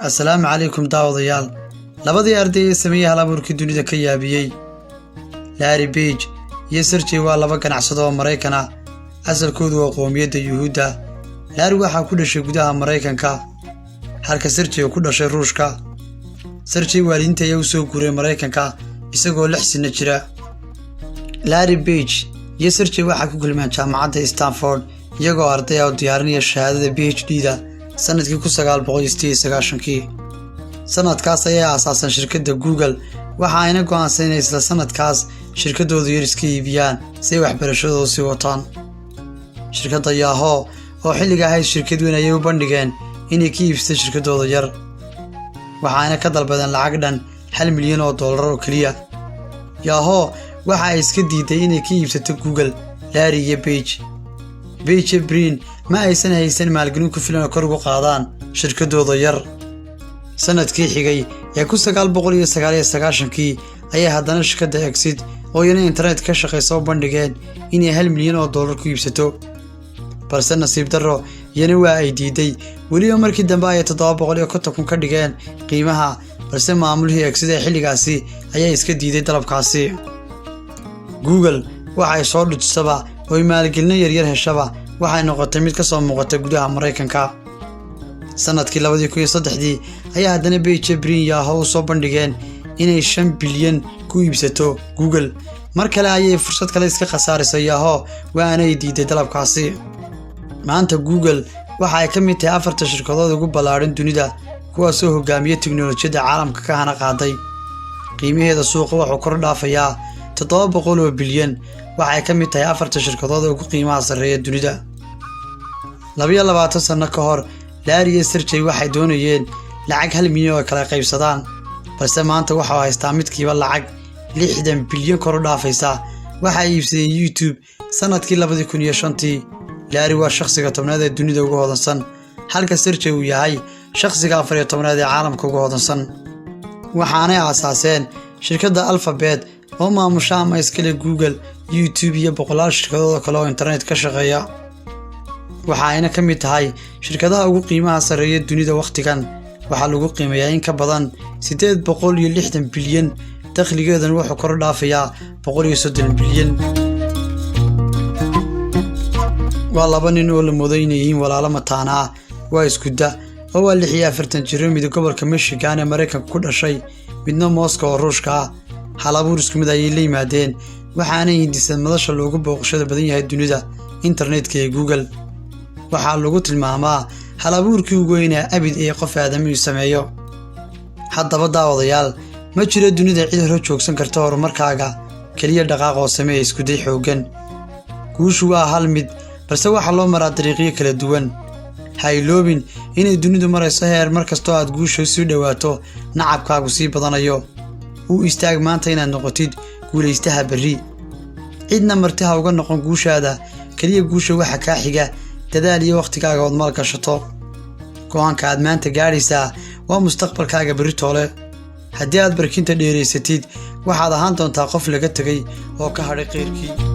Assalaamu calaykum daawadayaal. Labadii arday ee sameeyey hal abuurkii dunida ka yaabiyey, Larry Page iyo Sergey, waa laba ganacsado oo Maraykan ah. Asalkoodu waa qoomiyadda Yuhuudda. Larry waxaa ku dhashay gudaha Maraykanka, halka Sergey uu ku dhashay Ruushka. Sergey waalidiinta ayaa u soo guuray Maraykanka isagoo 6 sano jira. Larry Page iyo Sergey waxaa ku kulmeen jaamacadda Stanford iyagoo arday ah oo diyaarinaya shahaadada PhD-da sanadkii 1998-kii. Sanadkaas ayay aasaaseen shirkadda Google. Waxa ayna go'aansan inay isla sanadkaas shirkaddooda yar iska iibiyaan si ay waxbarashadooda sii wataan. Shirkadda Yahoo oo xilliga ahayd shirkad weyn ayay u bandhigeen inay ka iibsatay shirkaddooda yar, waxaana ka dalbadeen lacag dhan $1 milyan oo keliya. Yahoo waxa ay iska diiday inay ka iibsato Google Larry iyo Page. Page iyo Brin ma aysan haysan maalgelin ku filan oo kor ugu qaadaan shirkaddooda yar. Sanadkii xigay ee 1999-kii ayay haddana shirkadda Exit oo iyana internet ka shaqaysa u bandhigeen inay $1 milyan ku iibsato, balse nasiib darro iyana waa ay diiday. Weliba markii dambe ayay 750,000 ka dhigeen qiimaha, balse maamulihii Exit ee xilligaasi ayaa iska diiday dalabkaasi. Google waxa ay soo dhujisaba oo ay maalgelino yaryar heshaba waxay noqotay mid ka soo muuqata gudaha Maraykanka. Sanadkii 2003-dii ayaa haddana Page, Brin Yahoo u soo bandhigeen inay 5 bilyan ku iibsato Google. Mar kale ayay fursad kale iska khasaarisay Yahoo, waanay diiday dalabkaasi. Maanta Google waxa ay ka mid tahay afarta shirkadood ugu ballaadhan dunida, kuwaasoo hogaamiya tiknolojiyadda caalamka ka hana qaaday. Qiimaheeda suuqa wuxuu kor dhaafayaa 700 oo bilyan. Waxay ka mid tahay afarta shirkadood ee ugu qiimaha sarreeya dunida. 22 sano ka hor, Larry iyo Sergey waxay doonayeen lacag 1 milyan oo kala qaybsadaan, balse maanta waxau haystaa midkiiba lacag 60 bilyan kor u dhaafaysa. Waxay iibsadeen YouTube sanadkii 2005-tii. Larry waa shakhsiga 10aad ee dunida ugu hodansan, halka Sergey uu yahay shakhsiga 14aad ee caalamka ugu hodansan. Waxaanay aasaaseen shirkadda Alphabet oo maamusha ama iskale Google, YouTube iyo boqolaal shirkadood oo kale oo internet ka shaqeeya. Waxa ayna ka mid tahay shirkadaha ugu qiimaha sarreeya dunida. Wakhtigan waxaa lagu qiimeeyaa in ka badan 860 bilyan, dakhligeedana wuxuu kor u dhaafayaa 130 bilyan. Waa laba nin oo la mooday inay yihiin walaalo mataana ah. Waa isku da oo waa 46 jiro. Mid gobolka Michigan ee Maraykanka ku dhashay, midna Moscow oo Ruushka ah. Hal abuur isku mid ayay la yimaadeen, waxaanay hindiseen madasha loogu booqashada badan yahay dunida, internetka ee Google. Waxaa lagu tilmaamaa hal abuurkii ugu weynaa abid ee qof aadamihu sameeyo. Haddaba daawadayaal, ma jiro dunida cid hore joogsan karta horumarkaaga. Keliya dhaqaaq oo sameeya iskuday xooggan. Guushu waa hal mid, balse waxaa loo maraa dariiqyo kala duwan. Ha iloobin inay dunidu marayso heer mar kastoo aad guusha sii dhowaato nacabkaagu sii badanayo. U istaag maanta inaad noqotid guulaystaha berri. Cidna marti ha uga noqon guushaada. Keliya guusha waxa kaa xiga dadaal iyo wakhtigaaga ood maal gashato. Go'aanka aad maanta gaadhaysaa waa mustaqbalkaaga berri toole. Haddii aad barkinta dheeraysatid, waxaad ahaan doontaa qof laga tegay oo ka hadhay qeyrkii.